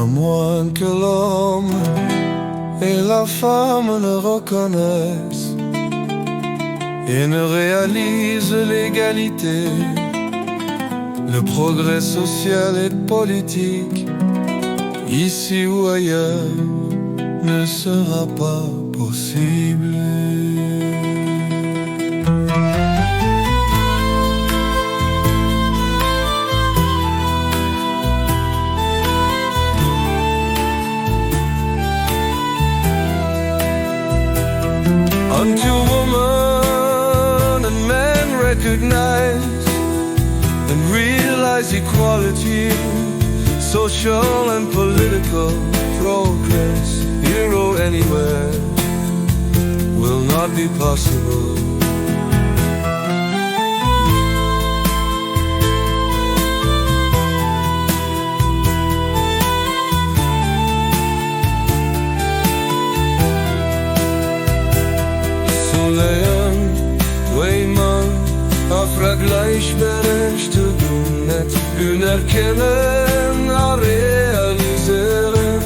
À moins que l'homme et la femme ne reconnaissent et ne réalisent l'égalité, le progrès social et politique, ici ou ailleurs, ne sera pas possible. Until woman and man recognize and realize equality, social and political progress, here or anywhere, will not be possible. Soulaen, wéi mer Afra Gläichberechtegung net unerkennen a realiséieren,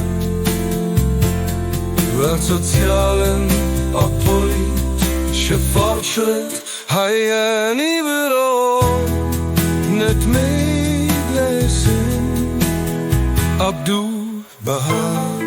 well sozialen a politesche Fortschrëtt hei en iwwerall net méiglech sinn. Abdu'l-Bahá.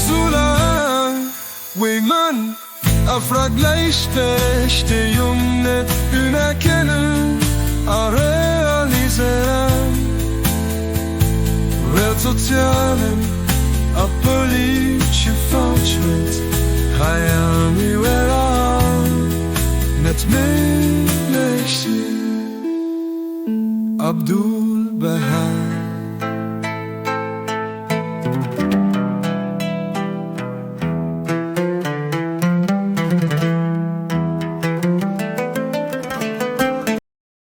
Soulaang wéi mer Afra Gläichberechtegung net unerkennen a realiséieren, wäert sozialen a politesche Fortschrëtt hei an iwwerall net méiglech sinn. Abdu'l-Bahá.